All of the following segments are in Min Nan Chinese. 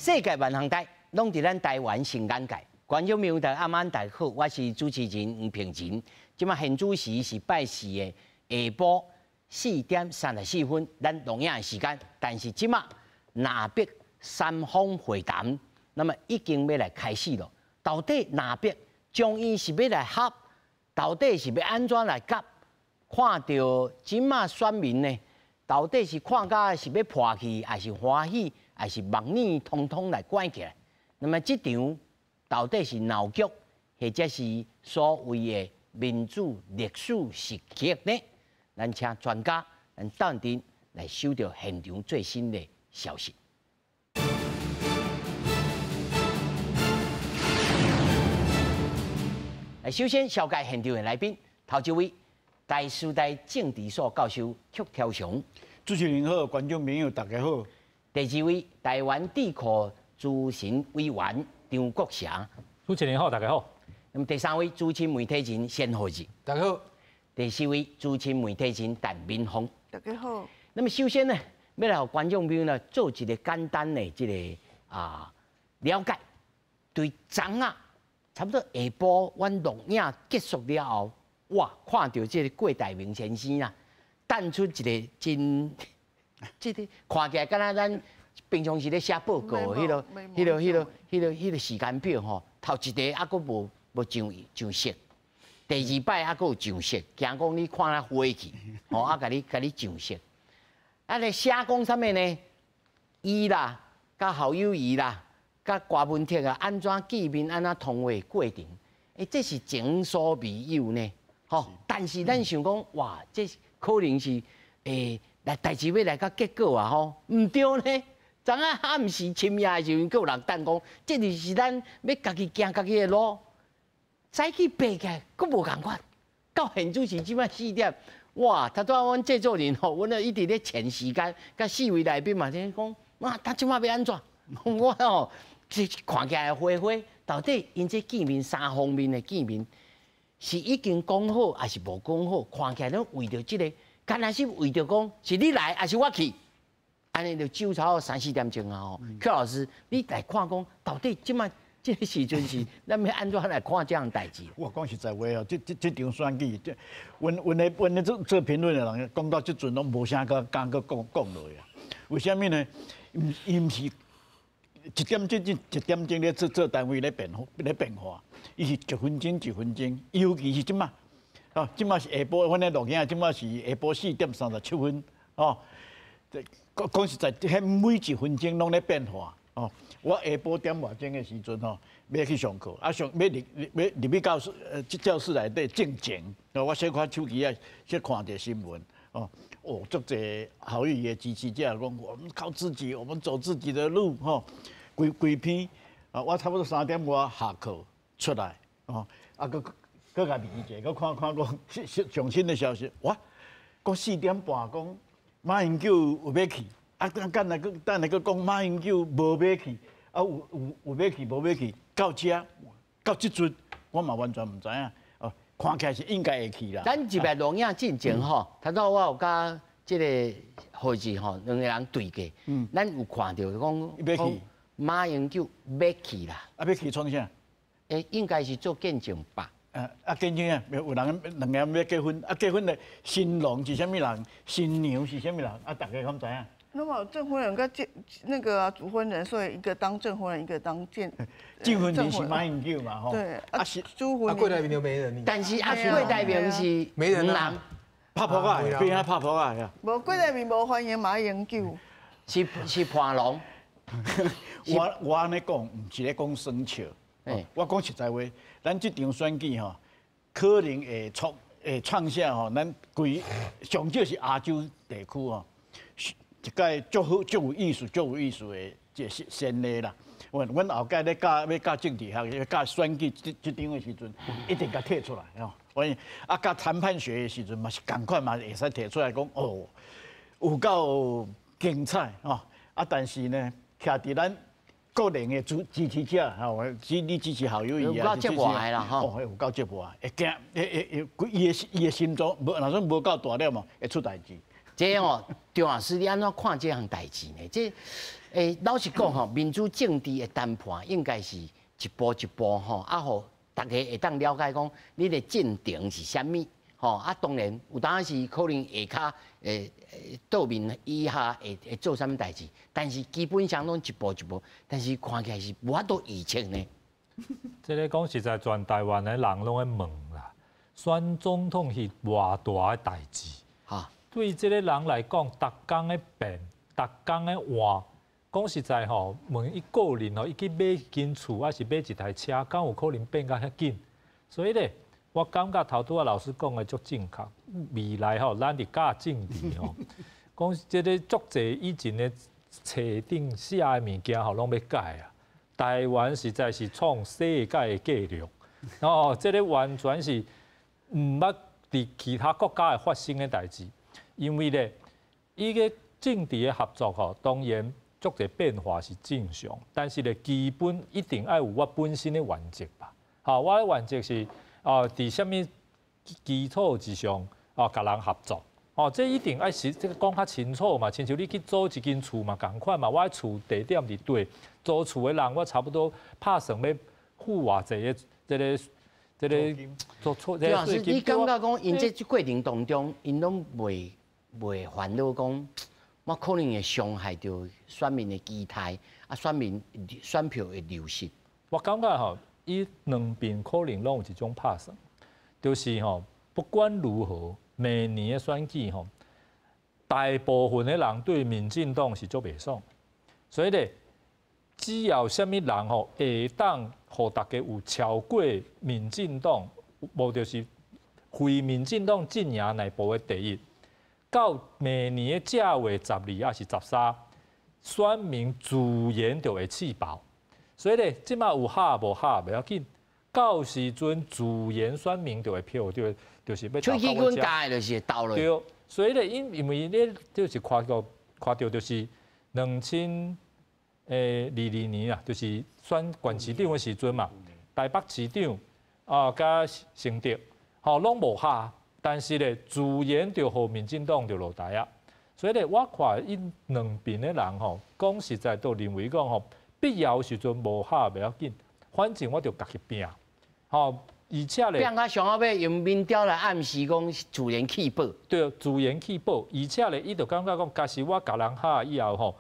世界萬行台，攏佇咱台灣新眼界。觀眾朋友大家暗晚大家好，我是主持人黃平仁。這馬現主時是拜四的下晡4點34分，咱錄影的時間。但是這馬南北三方會談，那麼已經欲來開始了。到底南北終於是欲來合，到底是欲按怎來夾？看著這馬選民呢，到底是看甲是欲破去，還是歡喜，還是目耳通通來關起來？那麼這場到底是鬧劇，或者是所謂的民主歷史時刻呢？咱請專家，咱鬥陣來收著現場最新的消息。來，首先紹介現場的來賓，頭一位，台師大政治所教授曲超雄。主持人好，觀眾朋友大家好。第二位，台灣智庫資深委員張國城。主持人好，大家好。那麼第三位，資深媒體人冼浩志。大家好。第四位，資深媒體人陳敏鳳。大家好。那麼首先呢，欲來予觀眾朋友呢做一個簡單的這個了解，對昨仔差不多下晡，阮錄影結束了後，哇，看著這個郭台銘先生啊，彈出一個真，這個看起來敢若咱平常時咧寫報告的彼個時間表吼，頭一個猶閣無上色，第二擺猶閣有上色，驚講你看啊花去，吼啊，共你上色。啊，咧寫講啥物呢？伊啦，佮侯友宜啦，佮郭文哲啊，按怎見面，按怎通話過程？欸，這是前所未有呢，吼。但是咱想講，哇，這可能是來代誌欲來到結果啊，吼，毋對呢。昨仔暗時深夜的時陣，閣有人等講，這就是咱欲家己行家己的路。早起爬起來，閣無仝款。到現主時這馬四點，哇！頭拄仔阮製作人吼，阮一直咧前時間，佮四位來賓嘛，咧講，哇，他這馬欲按怎？我吼，這看起來花花，到底𪜶這見面三方面的見面，是已經講好，還是無講好？看起來攏為著這個，敢若是為著講，是你來，還是我去？按呢就糾纏到三四點鐘啊！吼，曲老師，你來看講，到底這馬這個時陣是咱欲按怎來看這項代誌？我講實在話哦，這場選舉，這阮咧做評論的人講到這陣攏無啥閣敢閣講講落去啊。為啥物呢？伊毋是一點鐘一點鐘咧做單位咧變化，伊是一分鐘一分鐘，尤其是這馬，哦，這馬是下晡，阮咧錄影，這馬是下晡4點37分，哦。講講實在，彼每一分鐘攏咧變化哦。我下晡點外鐘的時陣吼，欲去上課，啊上欲入欲入去教室，教室內底靜靜。我小可手機仔小看著新聞哦，哦，足濟侯友宜的支持者講，我們靠自己，我們走自己的路吼。規規篇啊，我差不多3點外下課出來哦，啊，閣閣共睨一下，閣看看講上新的消息，哇，講4點半講。馬英九有欲去，啊，等下閣等下閣講馬英九無欲去，啊有欲去無欲去，到這到這陣，我嘛完全毋知影。哦，看起來是應該會去啦。咱入來錄影進前吼，頭拄我有佮這個何志吼兩個人對過，咱有看著講欲去，馬英九欲去啦。啊，欲去創啥？欸，應該是做見證吧。啊，見證啊，有人兩个人欲結婚，啊，結婚的新郎是啥物人，新娘是啥物人，啊，大家敢知影？那麼證婚人跟見那個主婚人，所以一個當證婚人，一個當見證婚人是馬英九嘛，吼。對，啊是主婚。啊，郭台銘就沒人。但是啊，郭台銘是沒人啊，拍噗仔，邊仔拍噗仔呀。無郭台銘無歡迎馬英九，是伴郎。我按呢講，毋是咧講耍笑。我講實在話，咱這場選舉吼，可能會創下吼，咱規上少是亞洲地區吼，一屆足好、足有意思、足有意思的這個先例啦。阮後蓋咧教欲教政治學，教選舉這場的時陣，一定共提出來吼。我啊教談判學的時陣嘛是仝款嘛，會使提出來講哦，有夠精彩吼。啊，但是呢，徛佇咱個人的支持者吼，你支持侯友宜啊，有夠折磨的啦吼，哦，有夠折磨，會驚，會會會，伊的心臟無，若說無夠大粒嘛，會出代誌。這哦，張老師，你按怎看這項代誌呢？這老實講吼，民主政治的談判應該是一步一步吼，啊，予大家會當了解講你的進程是啥物吼。啊，當然有當時可能下跤桌面以下會做啥物代誌，但是基本上攏一步一步，但是看起來是無法度預測呢。這个講實在，全台灣的人攏咧問啦，選總統是偌大的代誌？對這个人來講，逐工咧變，逐工咧換。講實在吼，問伊個人吼，伊去買一間厝，抑是買一台車，敢有可能變甲遐緊？所以咧，我感覺頭拄仔老師講的足正確。未來吼，咱佇教政治吼，講這个足濟以前的冊頂寫的物件吼，攏欲改啊。台灣實在是創世界的紀錄，哦，這个完全是毋捌佇其他國家會發生的代誌。因為咧，伊个政治的合作吼，當然足濟變化是正常，但是咧，基本一定愛有我本身的原則吧。吼，我的原則是哦，佇啥物基礎之上哦，共人合作。哦，這一定愛是這个講較清楚嘛。親像你去租一間厝嘛，仝款嘛。我的厝地點佇佗，租厝的人我差不多拍算欲付偌濟的這个這个做厝。對啊，是你感覺講，𪜶這過程當中，𪜶攏袂煩惱講，我可能會傷害著選民的期待，啊，選民選票會流失。我感覺吼，伊兩邊可能攏有一種拍算，就是吼，不管如何，明年的選舉吼，大部分的人對民進黨是足袂爽，所以咧，只要啥物人吼會當予大家有超過民進黨，無就是非民進黨陣營內部的第一，到明年的正月12，抑是13，選民自然就會試爆。所以咧，這馬有合無合袂要緊，到時陣自然選民就會票就就是欲投到我遮。就是投落。對，所以咧，因為你就是看著就是2022年啊，就是選縣市長的時陣嘛，台北市長啊，佮新竹，吼攏無合，但是咧，自然就予民進黨就落台啊。所以咧，我看𪜶兩邊的人吼，講實在都認為講吼，必要時陣無合袂要緊，反正我就家己拼，吼，而且咧，拼到上後尾用民調來暗示講自然棄保，對，自然棄保，而且咧，伊就感覺講，假使我共人合以後吼，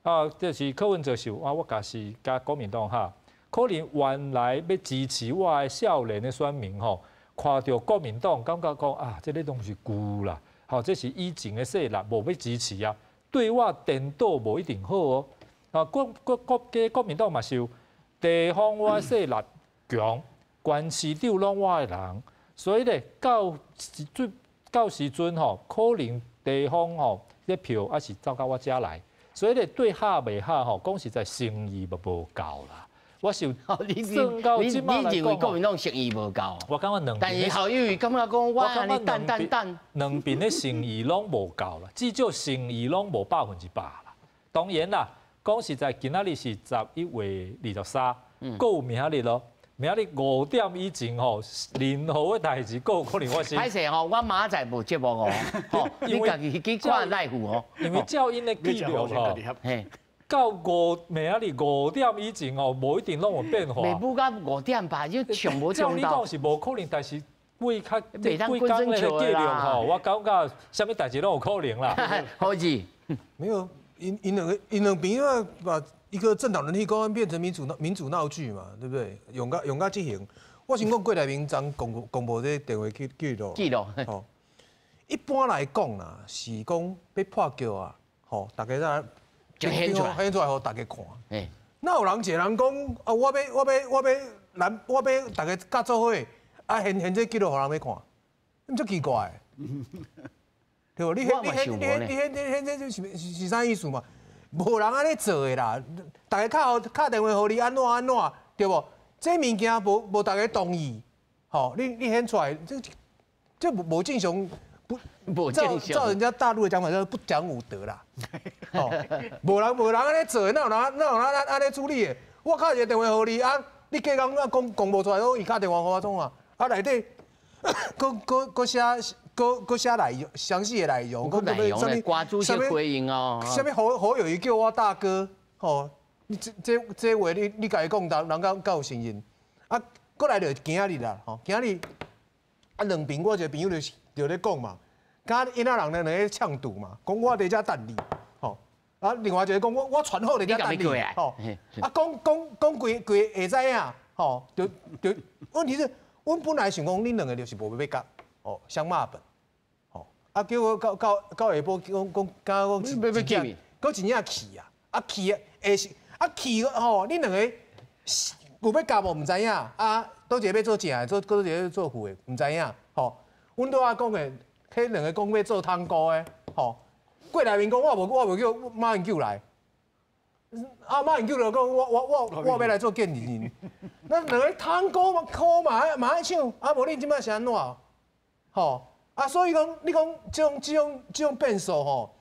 啊，就是柯文哲想啊，我假使佮國民黨合，可能原來欲支持我的少年的選民吼，看著國民黨感覺講啊，這个攏是舊啦，吼，這是以前的勢力，無欲支持啊，對我顛倒無一定好哦。啊，國民黨嘛是有地方我勢力強，縣市長攏我的人，所以咧到時陣吼，可能地方吼這票抑是走到我遮來，所以咧對合袂合吼，講實在誠意嘛無夠啦。我是算到這馬來講，你認為國民黨誠意無夠？我感覺兩邊，但是侯友宜感覺講我按呢等等等，兩邊的誠意攏無夠啦，至少誠意攏無100%啦。當然啦。講實在，今仔日是11月23，閣有明仔日咯。明仔日5點以前吼，任何的代誌閣有可能發生。歹勢吼，我明仔載無節目哦，你家己去看 live 哦。因為照𪜶的記錄吼，到明仔日五點以前吼，無一定攏有變化。袂舞到五點吧，就上無照你講是無可能，但是幾較這幾工的記錄吼，我感覺啥物代誌攏有可能啦。好子，沒有。𪜶兩邊啊，把一個政黨輪替公安變成民主鬧劇嘛，對不對？用甲這型，我先講郭台銘昨公布這電話記錄。記錄。吼，一般來講啦，是講欲破局啊，吼，大家在就顯出來，顯出來予大家看。哪有人一個人講啊？我欲大家佮做伙啊，現這記錄予人欲看，毋足奇怪。對無？你現這是啥意思嘛？無人按呢做的啦，大家敲電話予你按怎按怎，對無？這物件無大家同意，吼，你顯出來，這無正常，不照人家大陸的講法，叫不講武德啦。吼，無人按呢做的，哪有人按呢處理的？我敲一個電話予你啊，你隔工啊公布出來，伊敲電話予我創啊，啊內底閣寫。閣閣寫內容，詳細的內容，閣內容咧，關主席回應哦。啥物侯侯友宜叫我大哥，吼，你這這這話你你共伊講，人人敢敢有承認？啊，閣來就今仔日啦，吼，今仔日啊兩邊我一個朋友就就咧講嘛，敢𪜶仔人咧兩个嗆賭嘛，講我佇遮等你，吼，啊，另外一個講我我傳好佇遮等你，吼，啊，講講講規規會知影，吼，就就問題是，阮本來想講恁兩個就是無欲欲佮，哦，相罵本，吼，啊，結果到到到下晡講講敢講真正，閣真正氣啊，啊氣啊，下是啊氣吼，恁兩個有欲佮無？毋知影，啊，佗一個欲做正的，做閣一個欲做副的，毋知影，吼。阮拄仔講的，彼兩个講欲做湯锅的，吼。郭台銘講我無我無叫馬英九來，啊馬英九就講我我我我欲來做見證人，那兩个湯鍋嘛，箍嘛愛嘛愛搶，啊無恁這擺是按怎？吼，啊所以講你講這種這種這種變數吼，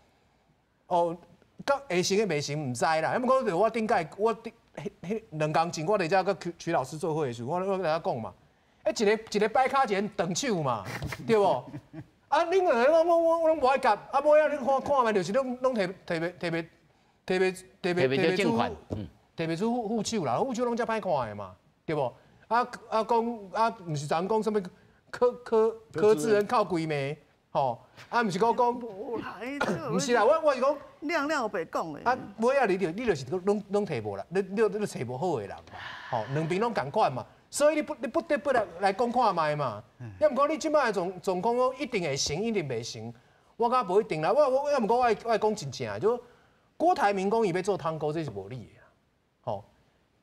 哦，佮會成的袂成毋知啦。啊毋過我頂擺我頂彼彼兩工前我佇遮佮曲曲老師做伙的時陣，我我共伊講嘛，欸一个一个擺跤，一个斷手嘛，對無？啊，恁兩个攏我我我攏無愛佮，啊尾仔恁看看覓就是攏攏提提袂提袂提袂提袂提袂出提袂出副副手啦，副手攏遮歹看的嘛，對無？啊啊講啊，毋是昨昏講啥物柯柯柯志恩哭規暝，吼，啊毋是講講，毋是啦，我我是講亮亮有白講的。啊，尾仔你就你就是攏攏提無啦，你你你揣無好的人嘛，吼，兩邊攏仝款嘛。所以你不你不得不來來講看覓嘛。抑毋過你這擺的狀狀況，講一定會成，一定袂成，我感覺無一定啦。我我抑毋過我會我會講真正的，就郭台銘講伊欲做湯鍋，這是無理的啦。吼，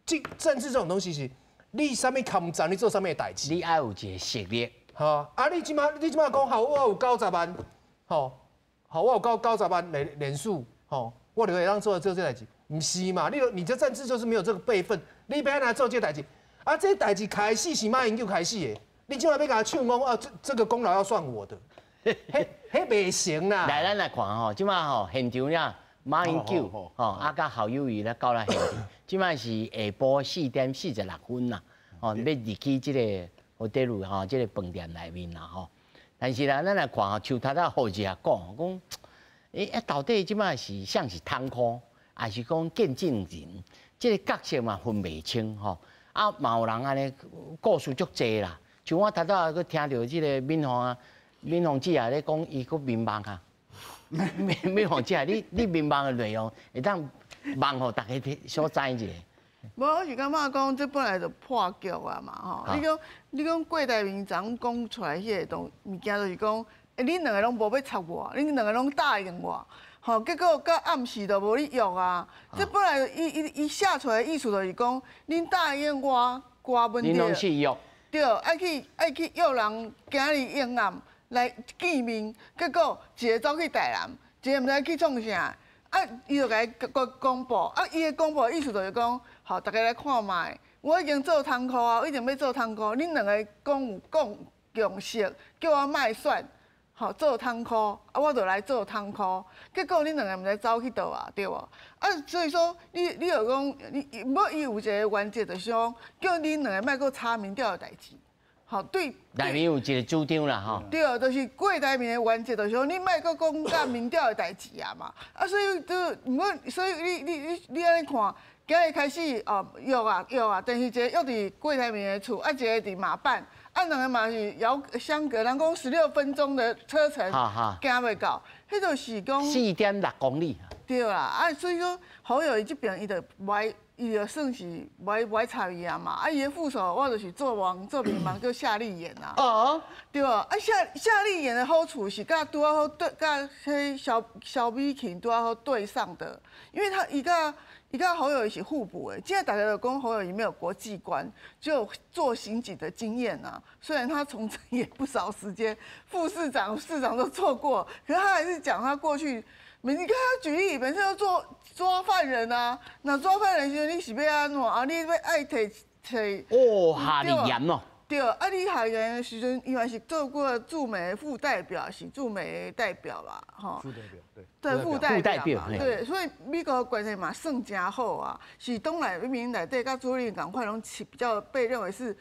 這政治這種東西是，你啥物抗戰，你做啥物代誌？你愛有一个實力。吼，啊你這擺你這擺講好，我有九十萬，吼，好，我有九九十萬連連署，吼，我就會當做做這代誌，毋是嘛？你你這政治就是沒有這個輩分，你欲按怎做這代誌？啊，這代誌開始是馬英九開始的，你這擺欲共唱講啊，這這個功勞要算我的，彼彼袂成啦。來，咱來看吼，這擺吼現場了，馬英九吼啊，佮侯友宜咧到了現場，這擺是下晡4點46分啦，吼，欲入去這個荷德路吼，這个飯店內面啦吼。但是啦，咱來看吼，像頭仔好姐講講，欸，啊，到底這擺是啥是湯箍，還是講見證人？這个角色嘛分袂清吼。啊，嘛有人按呢故事足濟啦，像我頭拄仔閣聽著這个敏鳳啊，敏鳳姊啊咧講，伊閣眠夢啊。敏敏鳳姊啊，你你眠夢的內容會當夢予大家聽小知一下。無，我是感覺講，這本來就破局啊嘛，吼！你講你講郭台銘昨昏講出來彼个東物件，就是講，欸，恁兩个攏無欲插我，恁兩个攏答應我。吼，結果到暗時就無咧約啊！這本來伊伊伊寫出來的意思就是講，恁答應我，歌問題。恁攏去約。對，愛去愛去約人，今日應暗來見面，結果一个走去台南，一个毋知去創啥，啊，伊就共伊公公布，啊，伊的公布的意思就是講，好，大家來看覓，我已經做湯箍啊，我一定欲做湯箍，恁兩个講有講共識，叫我莫選。吼，做湯箍，啊，我就來做湯箍。結果恁兩个毋知走去佗啊，對無？啊，所以說你你就講，你無伊有一个原則，就是講叫恁兩个莫閣插民調的代誌。吼，對。內面有一个主張啦，吼。對，就是郭台銘的原則，就是講你莫閣講佮民調的代誌啊嘛。啊，所以就毋過，所以你你你你按呢看，今日開始哦約啊約啊，但是一个約佇郭台銘的厝，啊一个佇馬辦。啊，兩个嘛是遙相隔，人講16分鐘的車程，行袂到，彼就是講 4.6公里。對啦，啊，所以講侯友宜這邊伊就無愛，伊就算是無愛無愛插伊啊嘛。啊，伊的副手我就是做夢做眠夢叫夏立言啊。哦。對無？啊，夏夏立言的好處是佮拄仔好對，佮彼蕭蕭美琴拄仔好對上的，因為他伊佮伊佮侯友宜是互補的。現在大家都講侯友宜沒有國際觀，只有做刑警的經驗啊。雖然他從政也不少時間，副市長、市長都做過，可是他還是講他過去。你看他舉例，本身要做抓犯人啊，那抓犯人時陣你是欲按怎啊？你欲愛提提哦，夏立言哦。對，啊，你夏立言的時陣，伊嘛是做過駐美副代表，是駐美代表吧？吼。副代表，對。對，副代表嘛，對，所以美國關係嘛算誠好啊，是黨內、民內底佮朱立倫仝款攏是比較被認為是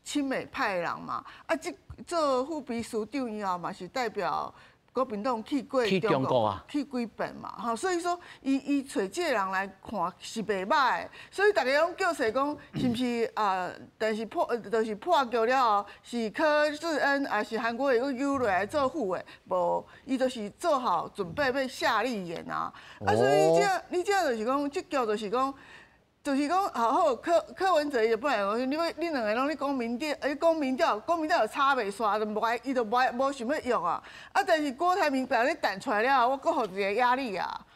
親美派的人嘛，啊，這做副秘書長以後嘛是代表國民黨去過中國啊，去幾遍嘛，吼，所以說伊揣這個人來看是袂䆀的，所以大家攏叫勢講是毋是啊？但是破就是破局了後，是柯志恩還是韓國瑜閣揪落來做副的？無，伊就是做好準備欲夏立言啊！啊，所以你這就是講，這局就是講。就是講，好好柯文哲伊就本來講，你欲恁兩个攏咧講民調，欸，講民調，講民調就吵袂煞，就無愛，伊就無愛無想欲約啊。啊，但是郭台銘把你彈出來了後，我閣予一个壓力啊。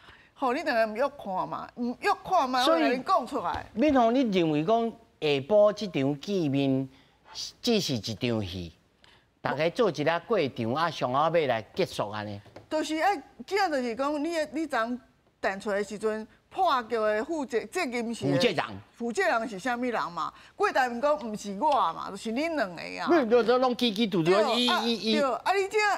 予你兩个毋約看嘛，毋約看嘛，我共你講出來。敏洪，你認為講下晡這場見面只是一場戲，大家做一下過場啊，上後尾來結束按呢？就是愛，這樣就是講，你昨彈出來的時陣。破局的負責任是負責人，負責人是啥物人嘛？郭台銘講毋是我嘛，就是恁兩个啊。你都攏叽叽嘟嘟，伊伊伊。對，啊，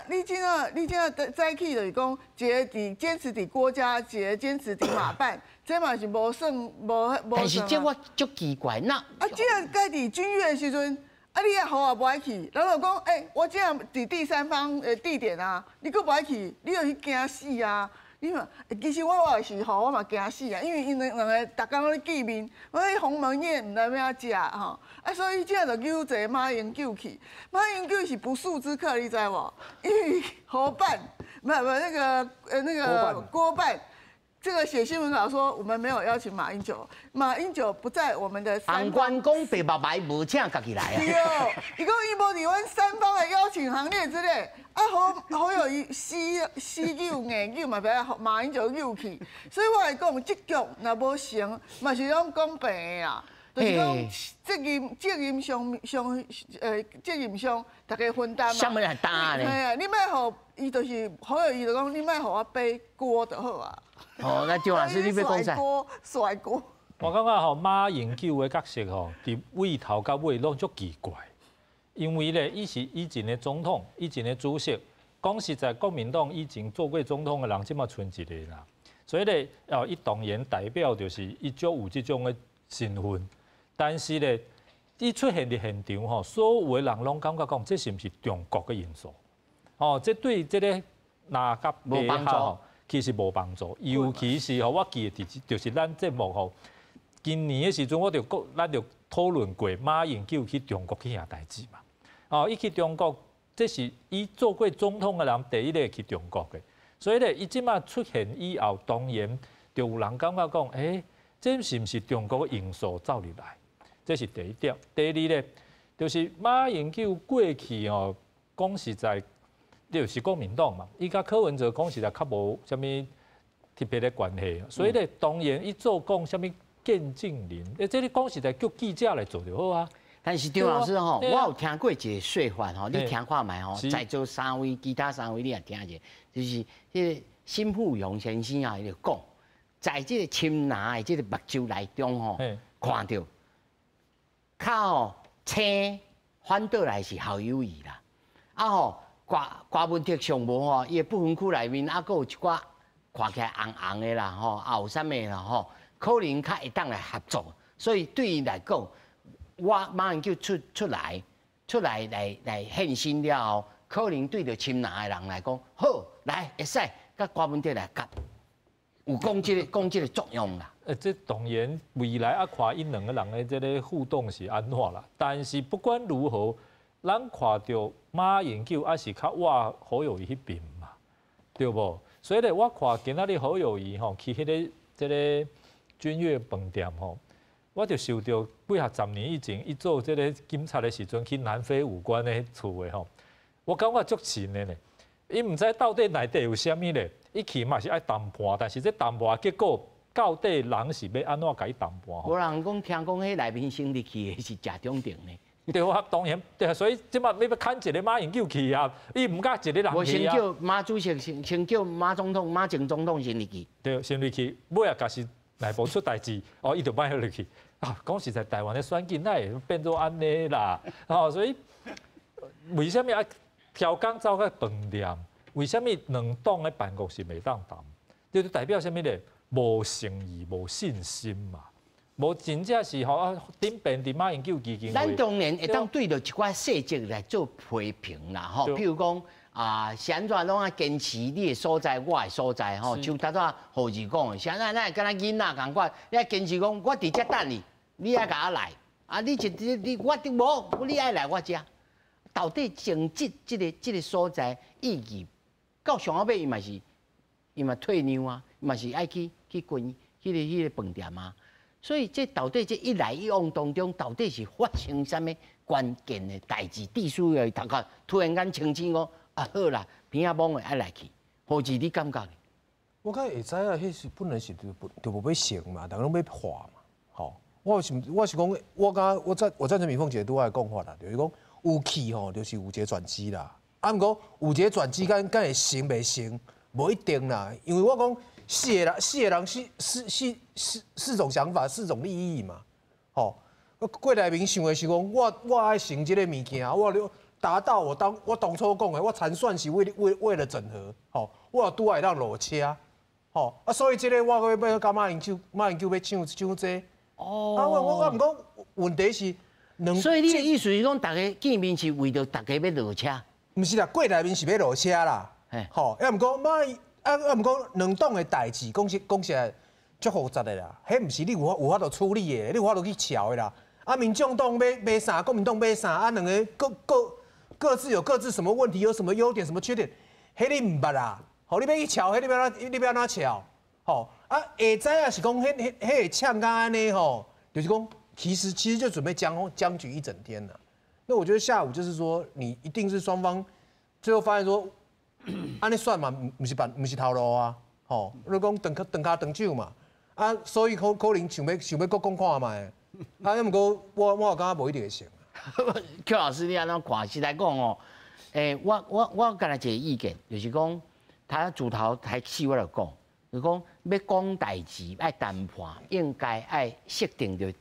你這早起就是講，一个佇堅持佇郭家，一个堅持佇馬辦，這嘛是無算無無。但是這我足奇怪，那啊，這個該佇君悅的時陣，啊，你也予我無愛去，然後講，欸，我這樣佇第三方的地點啊，你閣無愛去，你就去驚死啊！你嘛，其實我也是吼，我嘛驚死啊！因為𪜶兩个逐工攏咧見面，我去鴻門宴毋知欲按怎食吼，啊，所以這就揪一个馬英九去。馬英九是不速之客，你知無？因為侯辦，不不那個郭辦，這個寫新聞稿說我們沒有邀請馬英九，馬英九不在我們的三方。紅官講白目白，無請家己來啊。對，伊講伊無佇阮三方的邀請行列之內。啊，侯友宜死死揪硬揪嘛，欲馬英九揪去，所以我來講，這局若無成，嘛是攏講白的啦，就是講責任上，大家分擔嘛。啥物來擔咧？嘿啊，你莫予伊就是侯友宜就講，你莫予我背鍋就好啊。哦，那張老師你欲講啥？甩鍋甩鍋。我感覺吼，馬英九的角色吼，佇尾頭到尾攏足奇怪。因為咧，伊是以前的總統，以前的主席。講實在，國民黨以前做過總統的人，這馬賰一个啦。所以咧，哦，伊當然代表就是伊足有這種的身份。但是咧，伊出現佇現場吼，所有的人攏感覺講，這是毋是中國的因素？哦，這對這个藍佮白吼，其實無幫助。尤其是吼，我記得就是咱節目吼，今年的時陣，我就講，咱就討論過馬英九去中國去遐代誌嘛。哦，伊去中國，這是伊做過總統的人第一个去中國的，所以咧，伊這馬出現以後，當然就有人感覺講，欸，這是毋是中國的因素走入來？這是第一點。第二咧，就是馬英九過去哦，講實在，就是國民黨嘛，伊佮柯文哲講實在較無啥物特別的關係，所以咧，當然伊做講啥物見證人，欸，這你講實在叫記者來做就好啊。但是張老師吼，我有聽過一个說法吼，你聽看覓吼，在座三位，其他三位你也聽者，就是彼個沈富雄先生啊，伊就講，在這个深藍的這个目睭內中吼，看著較吼青反倒來是侯友宜啦，啊吼郭文哲上無吼，伊的不分區內面啊，閣有一寡看起來紅紅的啦吼，啊有啥物啦吼，可能較會當來合作，所以對伊來講。我馬英九出來現身了後，可能對著深藍的人來講，好來會使佮郭文哲來夾，有講這個作用啦。這當然未來啊，看𪜶兩个人的這个互動是按怎啦。但是不管如何，咱看著馬英九還是較倚侯友宜彼邊嘛，對無？所以咧，我看今仔日侯友宜吼去彼个這个君悅飯店吼。我就想著幾若十年以前，伊做這个警察的時陣去南非武官的厝的吼，我感覺足神的呢。伊毋知到底內底有啥物咧，伊去嘛是愛談判，但是這談判結果到底人是欲按怎共伊談判？無人講聽講，彼內面先入去的是賈中正呢。對啊，當然對啊，所以這馬欲牽一个馬英九去啊，伊毋敢一个人去啊。無先叫馬主席，先叫馬總統、馬前總統先入去。對，先入去，尾仔若是內部出代誌，哦，伊就莫入去。啊，講實在，台灣的選舉哪會變做按呢啦？哦，所以為啥物愛刁工走到飯店？為啥物兩黨的辦公室袂當談？這就代表啥物咧？無誠意、無信心嘛。無真正是吼啊，頂邊佇馬英九基金會。咱當然會當對著一寡細節來做批評啦，吼，譬如講啊，是按怎攏愛堅持你的所在，我的所在，吼，像頭拄仔何志講的，是按怎咱會敢若囡仔仝款，你愛堅持講，我佇遮等你，你愛共我來，啊，你一你你我佇無，你愛來我遮，到底爭執這個所在意義，到上後尾伊嘛是，伊嘛退讓啊，伊嘛是愛去軍彼個飯店啊。所以這到底這一來一往當中，到底是發生啥物關鍵的代誌？必須要頭殼突然間清醒講啊，好啦，邊仔摸的愛來去，何志你感覺？我感覺會知影，彼是本來是就無欲成嘛，逐家攏欲破嘛，吼。我是講，我感覺我贊成敏鳳姐拄仔的講法啦，就是講有去吼，就是有一個轉機啦。啊，毋過有一個轉機，敢敢會成袂成，無一定啦。因為我講四個人四種想法，四種利益嘛，吼。郭台銘想的是講，我愛成這個物件，我達到我當初講的，我參選是為了整合，吼，我拄會當落車，吼，啊，所以這個我欲佮馬英九欲搶這個。哦。啊，我毋講問題是兩。所以你的意思是講，逐家見面是為著逐家欲落車？毋是啦，郭台銘是欲落車啦，吼，啊，毋過馬啊，毋過兩黨的代誌，講實足複雜的啦，彼毋是你有法度處理的，你有法度去喬的啦。啊，民眾黨欲啥，國民黨欲啥，啊，兩个各自有各自什麼問題，有什麼優點，什麼缺點，彼你毋捌啦。吼，你欲去喬，彼你欲按怎喬？吼，啊，會知影是講，彼會嗆甲按呢吼，就是講，其實就準備僵局一整天啦。那我覺得下午就是說，你一定是雙方最後發現說，按呢算嘛，毋是頭路啊，吼，你講長跤長手嘛，啊，所以可能想欲閣講看覓，啊，毋過我感覺無一定會成。邱老師，你按怎看？實在講哦，我敢若一个意見，就是講，他自頭開始我就講，就講欲講代誌，愛談判，應該愛設定著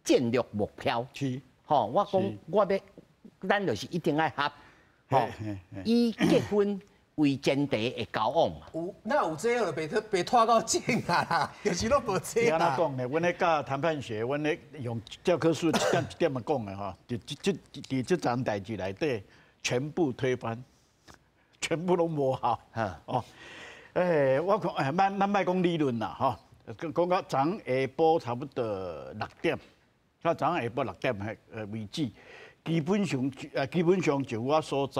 戰略目標。是。吼，我講我欲，咱就是一定愛合，吼，以結婚為前提的交往嘛。有，那有這個就袂拖到正啊啦，就是攏無這啦。按怎講呢？阮咧教談判學，阮咧用教科書一點一點仔講的吼，就這這佇這樁代誌內底，全部推翻，全部攏無效。哦，我看咱莫講理論啦，吼，講到昨下晡差不多六點，到昨下晡六點為止，基本上就我所知，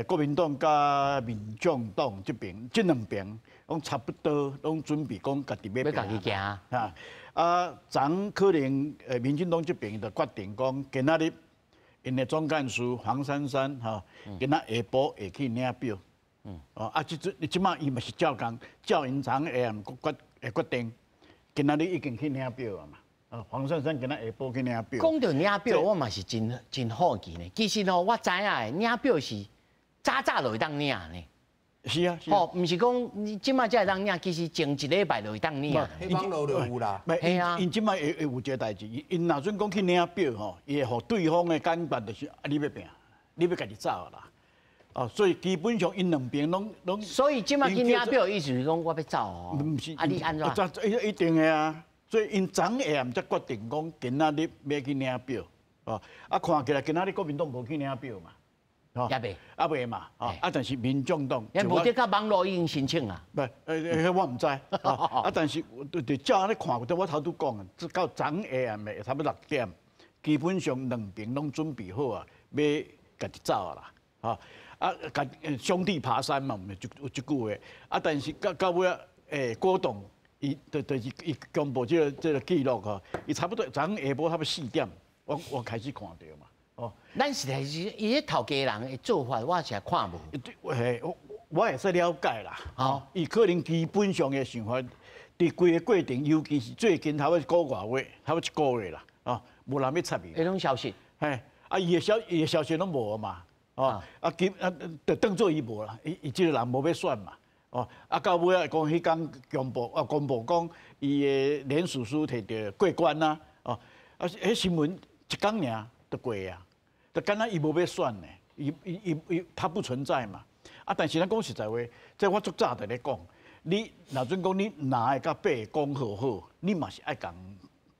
國民黨佮民眾黨這邊，這兩邊攏差不多，攏準備講家己欲欲家己行。啊，昨可能民進黨這邊就決定講，今仔日𪜶的總幹事黃珊珊吼，今仔下晡會去領表。哦，啊，這陣這馬伊嘛是照講，照𪜶昨下暗決定，今仔日已經去領表啊嘛。啊，黃珊珊今仔下晡去領表。講到領表，我嘛是真好奇呢。其實吼，我知影的領表是早早就會當領呢。是啊。吼，毋是講你這馬才會當領，其實前一禮拜就會當領。網路就有啦。係啊。𪜶這馬會有一个代誌，𪜶若準講去領表吼，伊會予對方的感覺就是啊，你欲拚，你欲家己走啦。哦，所以基本上𪜶兩邊攏。所以這馬去領表的意思是講我欲走哦。毋是。啊，你按怎？一定的啊。所以𪜶昨下暗才決定講，今仔日欲去領表。哦，啊，看起來今仔日國民黨無去領表嘛。也未，啊未嘛，啊，但是民眾黨，無得佮網路已經申請啊。不，彼我毋知，啊，但是就照按呢看，我頭拄講啊，到昨下暗的差不多六點，基本上兩邊攏準備好啊，欲家己走啊啦，吼，啊，共兄弟爬山嘛，毋是有這句話，啊，但是到尾仔，郭董伊就是伊公布這個記錄吼，伊差不多昨下晡差不多4點，我開始看著嘛。哦，咱實在是伊彼頭家人的做法，我實在看無。嘿，我會使了解啦。吼，伊可能基本上的想法，佇規个過程，尤其是最近差不多一个外月，差不多一个月啦，哦，無人欲插伊。彼種消息。嘿，啊，伊的消息攏無嘛，哦，啊，啊，就當做伊無啦，伊這个人無欲選嘛，哦，啊，到尾仔講彼工公布講伊的連署書摕著過關啊，哦，啊，彼新聞一工爾就過啊。就敢若伊無欲選呢，伊伊伊伊他不存在嘛。啊，但是咱講實在話，這我足早就咧講，你若準講你六个佮八个講好好，你嘛是愛共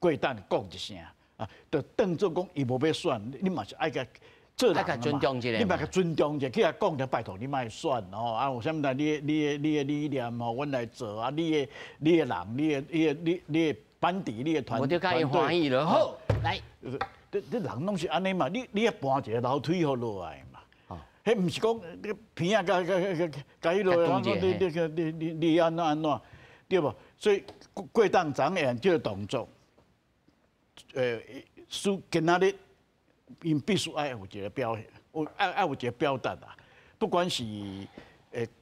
过等讲一声啊，就当做讲伊无欲选，你嘛是爱共做人嘛，你嘛共尊重者，去共讲者拜托你莫选吼，啊有啥物代你的理念吼，阮来做啊，你的人，你的班底，你的团我就共伊欢喜了，好，来，这人拢是按呢嘛，你爱搬一个楼梯予落来嘛，彼毋是讲你鼻仔共共共共彼落，你按怎按怎，对无？所以过当昨下这个动作，输今仔日。𪜶必须爱有一个表现，有爱有一个表达啊！不管是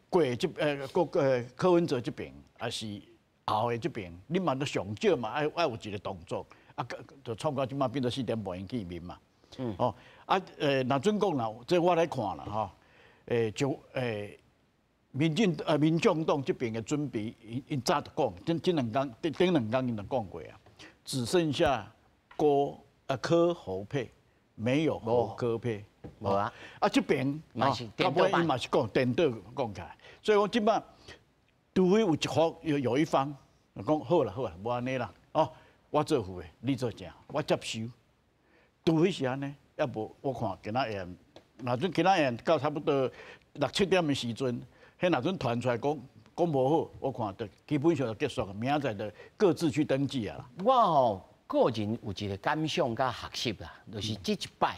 过这国柯文哲这边，抑是后的这边，你嘛都上少嘛爱有一个动作啊，就创到这马变做4点半见面嘛。哦啊若准讲啦，这我来看啦吼，就民众党这边的准备，𪜶早就讲，这两工顶顶两工𪜶就讲过啊，只剩下郭柯侯配。没有侯柯配，无啊！啊，这边啊，到尾伊嘛是讲颠倒讲起来，所以讲这摆，除非有一方有一方讲好啦好啦，无按呢啦，哦，我做副的，你做正，我接受。除非是按呢，抑无我看今仔日，若准今仔日到差不多六七点的时阵，彼若准传出来讲讲无好，我看就基本上就结束，明仔载就各自去登记啊。我吼个人有一个感想佮学习啦，就是这一摆，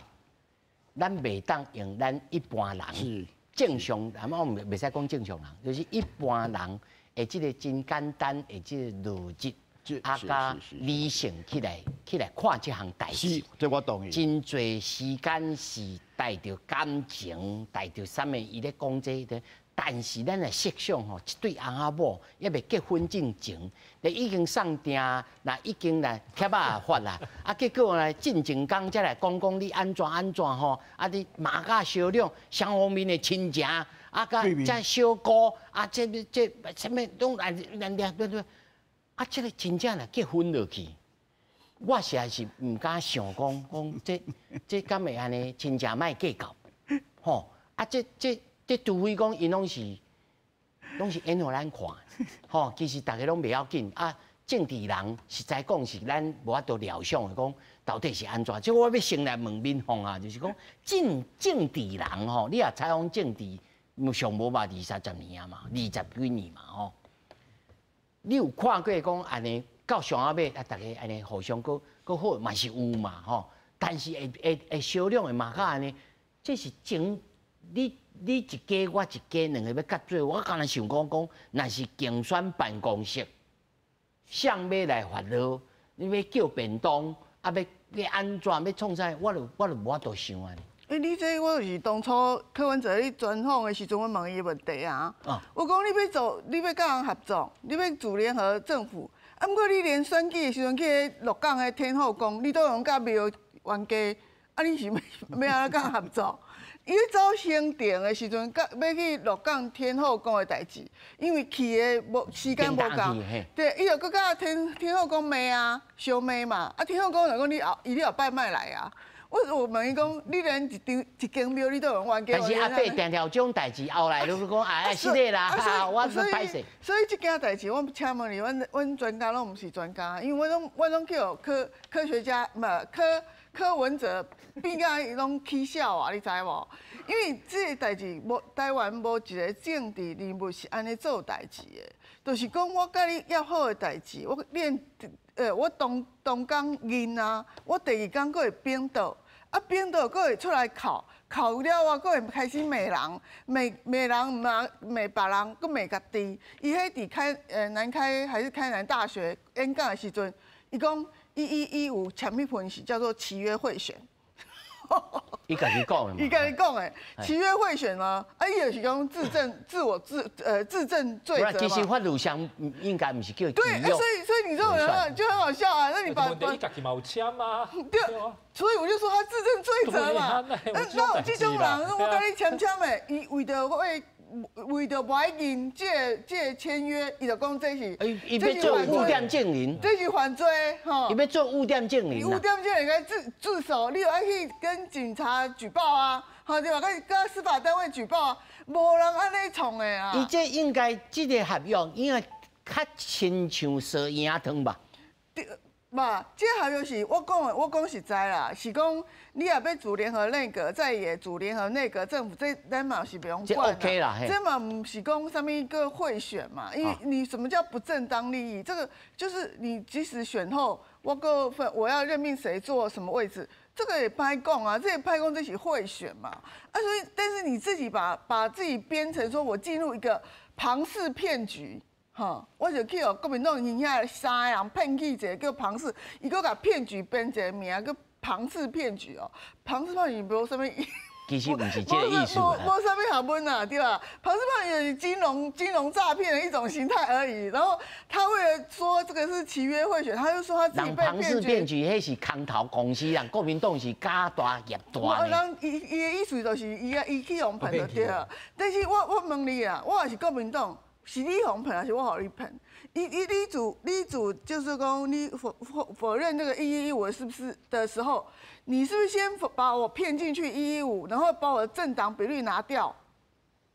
咱袂当用咱一般人正常，我毋袂使讲正常人，就是一般人的这个真简单的这个逻辑，啊，佮理性起来看这项代志。这我同意。真济时间是带著感情，带著啥物，伊咧讲这个。但是咱来设想吼，一对翁仔某犹未结婚进前，就已经送订，那已经来帖仔也发啦，啊，结果呢，进前工才来讲讲你按怎按怎吼，啊，你骂甲相两，双方面的亲情，啊，佮这小姑，啊，这啥物拢来来来对对，啊，这个真正若结婚落去，我实在是毋敢想讲讲这敢会按呢，亲情莫计较，吼，啊，这除非讲𪜶拢是演予咱看，吼，其实大家拢袂要紧啊。政治人实在讲是咱无法度料想的，讲到底是按怎。这我欲先来问敏凤啊，就是讲政治人吼，你若采访政治，上无嘛二三十年啊嘛，二十几年嘛吼。你有看过讲按呢到上仔尾啊，大家按呢互相阁阁好嘛是有嘛吼？但是会相两会骂甲按呢，这是情你。你一家我一家，两个欲结做，我敢若想讲讲，若是竞选办公室，谁欲来发号，你欲叫便当，啊，欲按怎，欲创啥，我就无法度想按呢。欸，你这我就是当初柯文哲咧专访的时阵，我问伊问题啊。我讲你欲做，你欲佮人合作，你欲组联合政府，啊，毋过你连选举的时阵去鹿港的天后宫，你都用佮庙冤家，啊，你是欲按怎佮人合作？伊咧走行程的时阵，佮欲去鹿港天后宫的代志，因为去的无时间无够，对，伊就阁佮天后宫骂啊，相骂嘛，啊，天后宫就讲你后伊你后摆莫来啊。我问伊讲，你连一张一间庙你都用冤家。但是阿伯定定有这种代志，后来就是讲哎，是的啦，我是歹势。所以这件代志，我请问你，阮专家拢毋是专家，因为阮拢叫科学家，毋柯文哲变甲伊拢起笑啊，你知无？因为这个代志无台湾无一个政治人物是按呢做代志的，就是讲我佮你约好的代志，我练我当当工认啊，我第二工阁会反桌，啊反桌阁会出来哭，哭了啊，阁会开始骂人，骂骂人骂骂别人，阁骂家己。伊彼伫南开还是开南大学演讲的时阵，伊讲伊有签彼份是叫做契约贿选。伊家己讲的。伊家己讲的，契约贿选呢？啊，伊就是讲自证自我自呃自证罪责。其实法律上应该毋是叫对，所以你这种人就很好笑啊！那你把你家己嘛有签啊？对，所以我就说他自证罪责嘛。那这种人，我共你签签的，伊为著会为著无爱认这个签约，伊就讲这是，伊欲做污点证人，这是犯罪吼。伊欲做污点证人，污点证人该自首，你就爱去跟警察举报啊，吼对吧？佮司法单位举报啊，无人按呢创的啊。伊这应该这个合约应该较亲像烧赢汤吧？对，無，這個合約是我講的，我講實在啦，是講你若欲組聯合內閣，在野組聯合內閣政府，這咱嘛是袂用管這 OK 啦，這嘛毋是講啥物閣賄選嘛，因為你什麼叫不正當利益？這個就是你即使選後，我閣分我要任命誰做什麼位置，這個也歹講啊，這也歹講這是賄選嘛。啊，所以但是你自己把自己編成說我進入一個龐氏騙局。吼，我就去予國民黨𪜶遐三个人騙去一个叫龐氏，伊閣共騙局編一个名叫龐氏騙局哦。龐氏騙局無啥物，其實毋是這個意思。無啥物學問啊，對吧？龐氏騙局就是金融詐騙的一種形態而已。然後他為了說這個是契約賄選，他就說他自己被騙局。龐氏騙局，彼是空頭公司，人國民黨是家大業大。人伊的意思就是伊啊，伊去予騙就對了。但是我問你啊，我也是國民黨。是你予騙還是我予你騙？伊伊你主你主就是講你否認那個1115是不是的時候，你是不是先把我騙進去115，然後把我的政黨比率拿掉，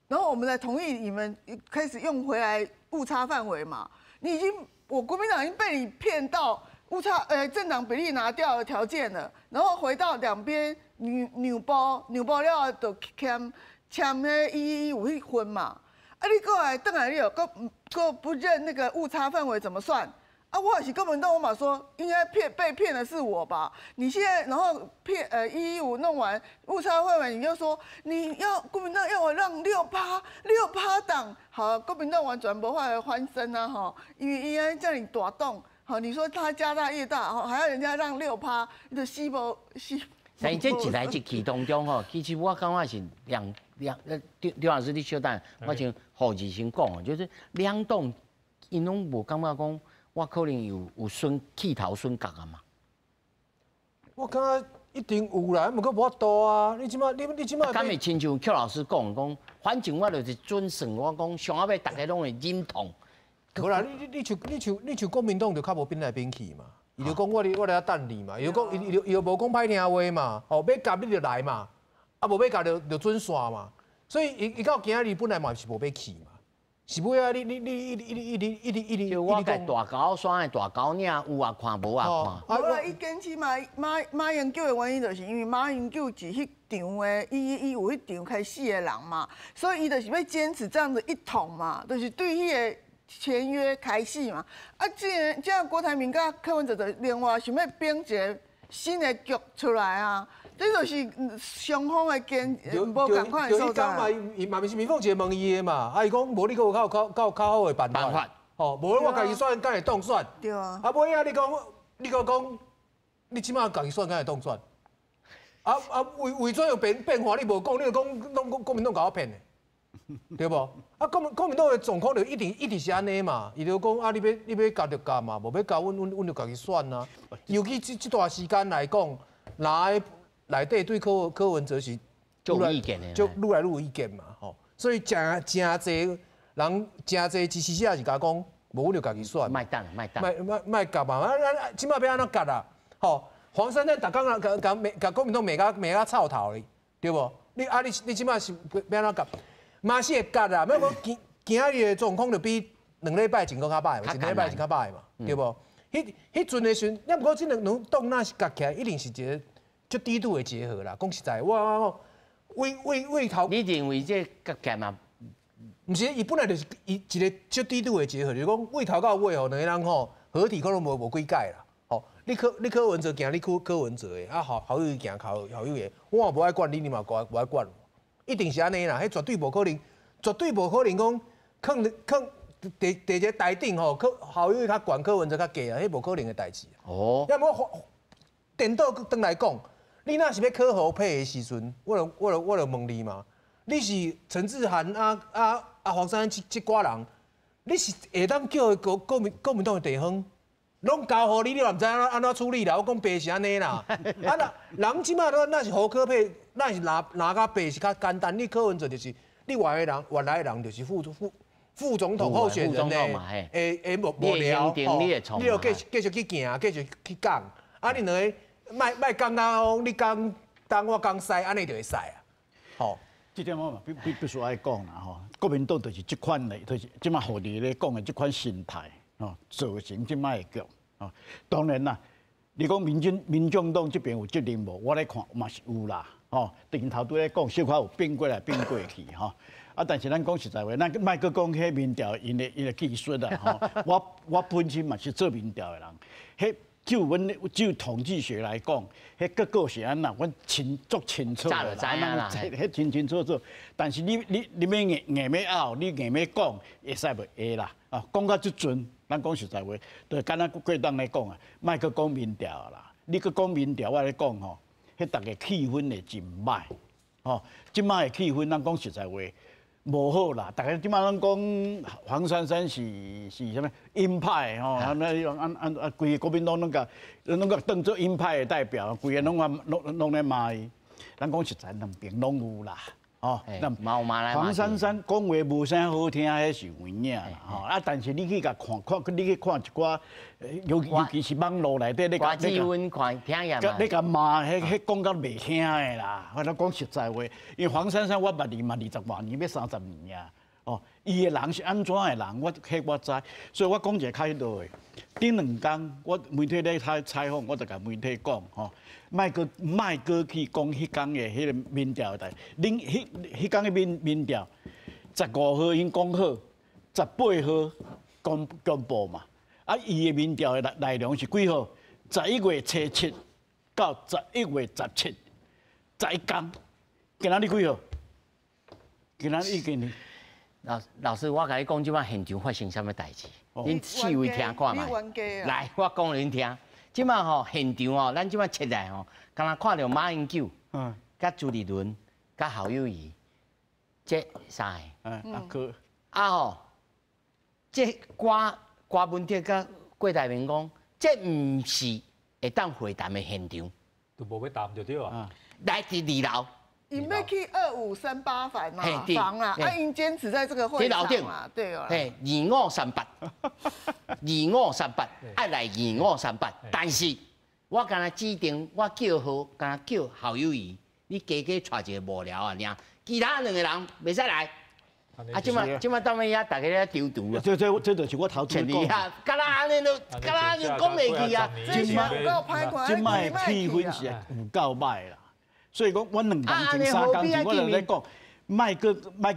然後我們再同意你們開始用回來誤差範圍嘛？你已經我國民黨已經被你騙到誤差政黨比例拿掉的條件了，然後回到兩邊讓步讓步了就簽簽彼1115彼份嘛。啊！你過來，轉來你又閣閣不認那個誤差範圍怎麼算？啊，我也是國民黨，我嘛說應該騙被騙的是我吧？你現在然後騙115弄完誤差範圍，你又說你要國民黨要我讓6趴黨，好，國民黨完全無法度翻身啊！吼，因為伊按呢遮爾大黨，好，你說他家大業大，吼，還要人家讓六趴，你就死無死。但是這一來一去當中吼，其實我感覺是兩張老師，你稍等，我先予志先講，就是兩黨𪜶攏無感覺講，我可能有損氣頭損角啊嘛。我感覺一定有啦，毋過無法度啊！你這馬你這馬。敢會親像邱老師講講，反正我就是準算，我講上後尾逐家攏會忍痛。無啦，你像國民黨就較無變來變去嘛。伊就講我佇遐等你嘛，伊就講伊就無講歹聽話嘛，吼欲夾你就來嘛，啊無欲夾就準煞嘛。所以伊到今仔日本來嘛是無欲去嘛，是尾仔你一直一直一直一直。就我共大狗山的大狗嶺有也看，無也看。無啦，伊堅持嘛，馬英九的原因就是因為馬英九是彼場的，伊有彼場開始的人嘛，所以伊就是欲堅持這樣子一統嘛，就是對彼個簽約開始嘛。啊，這樣郭台銘佮柯文哲就另外想欲編一個新的局出來啊。這就是雙方的堅無仝款的所在。嘛，伊嘛是民鳳姐問伊的嘛，啊，伊講無你閣有較好的辦法，吼，無我家己選，敢會當選？對啊。啊，尾仔你講，你閣講，你這馬家己選，敢會當選？啊，為怎樣變化？你無講，你就講攏國民黨共我騙的，對無？啊，國民黨的狀況就一直是按呢嘛，伊就講啊，你欲夾就夾嘛，無欲夾，阮就家己選啊。尤其這段時間來講，哪個內底對柯文哲是就有意見的，就愈來愈有意見嘛，吼。所以誠濟人，誠濟支持者是共講，無阮就家己選。莫等，莫等，莫莫夾嘛，啊，這馬欲按怎夾啊？吼，黃珊珊逐工啊，共國民黨罵共臭頭咧，對無？你啊，你這馬是欲按怎夾？嘛是會夾啊，欲講今仔日的狀況就比2禮拜前閣較歹，一禮拜前較歹嘛，對無？彼陣的時陣，抑毋過這兩黨若是夾起來，一定是一個足低度的結合啦。講實在，我為頭，你認為這夾起來嘛？毋是，伊本來就是伊一個足低度的結合，就是講為頭到尾吼，兩個人吼合體可能無幾屆啦。吼，你柯文哲行你柯文哲的，啊侯友宜行侯友宜的，我嘛無愛管你，你嘛無愛管我，一定是按呢啦。彼絕對無可能，絕對無可能講囥佇一個台頂吼，侯友宜較懸，柯文哲較低啊，彼無可能的代誌。哦。抑無顛倒轉來講，你若是欲考侯配的時陣，我就問你嘛，你是陳智菡啊黃珊珊這寡人，你是會當叫國民黨的地方，攏交予你，你嘛毋知按怎處理啦。我講白是按呢啦。啊若人這馬若是侯柯配，若是拿較白是較簡單。你柯文哲就是你原來的人就是副總統候選人呢，會無聊，你就繼續去行，繼續去講。啊，你兩个莫講啊，你講東我講西，按呢就會使啊。吼，這點我嘛必須愛講啦吼。國民黨就是這款的，就是這馬予你咧講的這款心態，吼，造成這馬的局。哦，當然啦，你講民眾黨這邊有責任無？我來看嘛是有啦，吼，頂頭拄咧講，小可有變過來變過去，吼。啊，但是咱講實在話，咱莫閣講彼民調𪜶的技術啦，吼。我本身嘛是做民調的人，彼就阮就統計學來講，彼結果是按怎，阮清足清楚啦，彼清清楚楚。但是你欲硬硬欲拗，你硬欲講，會使袂會啦？啊，講到這陣，咱講實在話，就敢若過當咧講啊，莫閣講民調啦。你閣講民調，我咧講吼，彼逐个氣氛會真歹，吼。這擺的氣氛，咱講實在話，無好啦。逐家這擺攏講黃珊珊是啥物鷹派吼，啊那按按啊，規个國民黨攏共當做鷹派的代表，規个攏咧罵伊。咱講實在，兩邊攏有啦。哦，黃珊珊講話無啥好聽，彼是有影啦。吼啊！但是你去共看看，你去看一寡，尤其是網路內底，你共你共罵，彼講甲袂聽的啦。我講實在話，因為黃珊珊我捌伊嘛20外年，欲30年啊。哦，伊的人是按怎的人，我知，所以我講一个較彼落的。頂兩工我媒體咧採訪，我就共媒體講吼，莫閣去講彼工的彼个民調的代，恁彼工的民調，15號𪜶講好，18號公布嘛。啊，伊的民調的內容是幾號？11月初7到11月17，11工。今仔日幾號？今仔日已經。老師，我共你講，這擺現場發生啥物代誌？恁四位聽看覓。來，我講予恁聽。這擺吼現場吼，咱這擺切來吼，敢若看著馬英九、佮朱立倫、佮侯友宜，這三个。啊哥。啊吼，這郭文哲佮郭台銘講，這毋是會當會談的現場。都無欲談就對啊。來佇二樓。𪜶欲去2538房嘛，房啦，啊，𪜶堅持在這個會場啊，對哦。嘿，二五三八，二五三八，愛來二五三八，但是我敢若指定，我叫好，敢若叫侯友宜，你加加帶一個幕僚啊，爾，其他兩個人袂使來。啊，這擺當尾遐，大家咧丟毒啊！這就是我頭先講。敢若按呢都，敢若按呢講袂去啊！這擺氣氛是有夠歹啦。所以講，阮兩工前、三工前，我就咧講，莫閣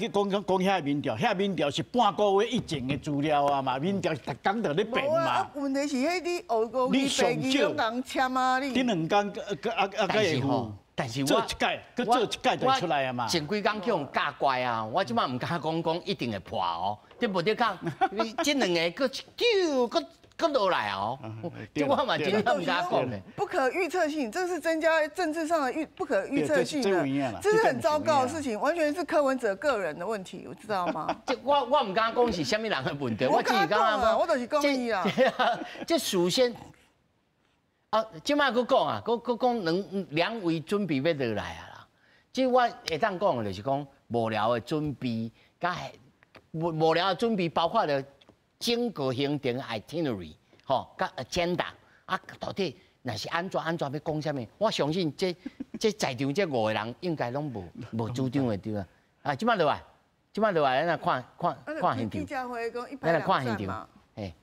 講遐民調，遐民調是半個月以前的資料啊嘛，民調是逐工就咧變嘛。啊，問題是彼你學過你白字攏共簽啊，你。頂兩工，啊，但是吼，但是我做一屆，閣做一屆就出來啊嘛。前幾工去予教乖啊，我這擺毋敢講一定會破哦。這無得講，你這兩个閣丟閣。閣落來哦，這我嘛真正毋敢講的。不可預測性，這是增加政治上的不可預測性的，這是很糟糕的事情，完全是柯文哲個人的問題，知道嗎？這我毋敢講是啥物人的問題，我只是感覺，我就是講伊啊。這事先啊，這擺閣講啊，閣講兩位準備欲落來啊啦。這我會當講的就是講幕僚的準備，佮幕僚的準備包括了。整個行程 itinerary 吼，佮 agenda 啊，到底若是按怎按怎欲講啥物？我相信這在場這五個人應該攏無主張的對啊。啊，這擺落來，這擺落來，咱來看看看現場。咱來看現場，嘿，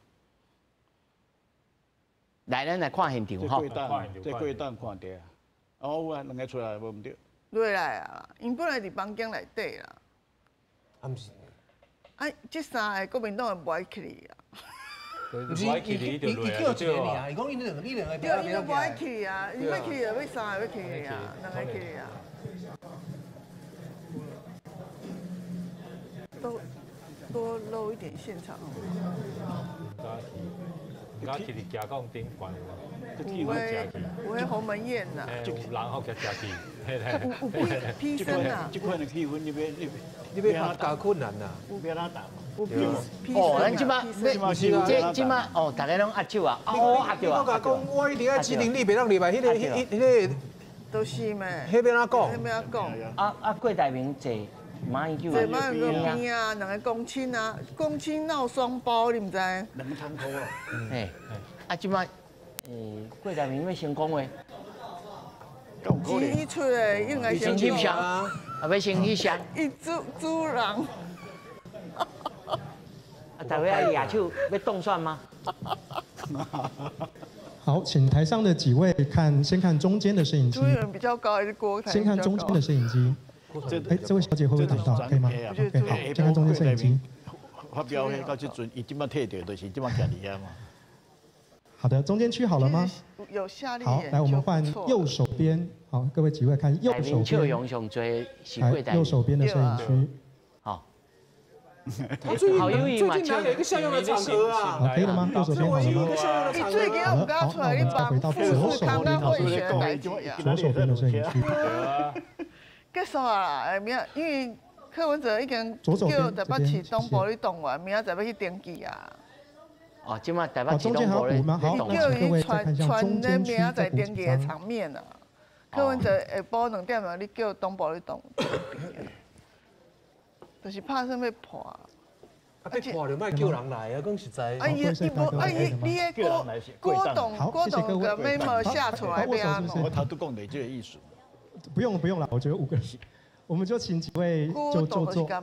來，咱來看現場吼。這過檔看著啊。哦，有啊，兩个出來無毋對。落來啊，𪜶本來佇房間內底啦。啊，毋是。啊，這三个國民黨的無愛去啊。毋是，伊叫一个爾，伊講𪜶兩個對，𪜶都無愛去啊，𪜶欲去就欲三个欲去啊，兩个去啊。多露一點現場。毋敢去，毋敢去佇行講頂懸。有彼鴻門宴呐。有人好食去。有披身啊。這款的氣氛，你欲拍較困難啦。欲按怎打？哦，咱這擺，這擺哦，大家攏握手啊，哦，握手啊。我共講，我一定愛指定你，袂當入來。彼个，都是咩？彼欲按怎講？彼欲按怎講？啊，郭台銘坐馬英九坐馬英九邊啊，兩个公親啊，公親鬧雙胞，你毋知？兩個窗口啊。嘿，啊，這擺，郭台銘欲先講話。錢伊出的，應該先翕相，啊，欲先翕相。伊主人。啊，大家愛舉手欲當選嗎？好，請台上的幾位看，先看中間的攝影機。朱立倫比較高還是郭台？先看中間的攝影機。哎，這位小姐會不會擋到？可以嗎？OK，好，先看中間攝影機。發表會到這陣，伊這擺退掉，就是這擺徛佇遐嘛。好的，中間區好了嗎？有夏立好，來，我們換右手邊。好，各位幾位看右手邊。來，右手邊的攝影區。好。最近哪有一個像樣的場合啊？好，可以了嗎？右手邊好了嗎？好了，好，那我們再回到左手邊，左手邊的攝影區。結束啊！明，因為柯文哲已經叫台北市東部咧動員，明仔載欲去登記啊。哦，這擺台北市東部咧動員。叫伊傳傳咧明仔載登記的場面啊！柯文哲下晡2點鐘，你叫東部咧動，就是拍算欲破。啊，欲破就莫叫人來啊！講實在。啊，伊伊無啊伊，你彼郭郭董郭董個 memo 寫出來欲按怎？我頭拄講的這個意思。不用了，不用了，我覺得5個人，我們就請幾位就就坐。啊，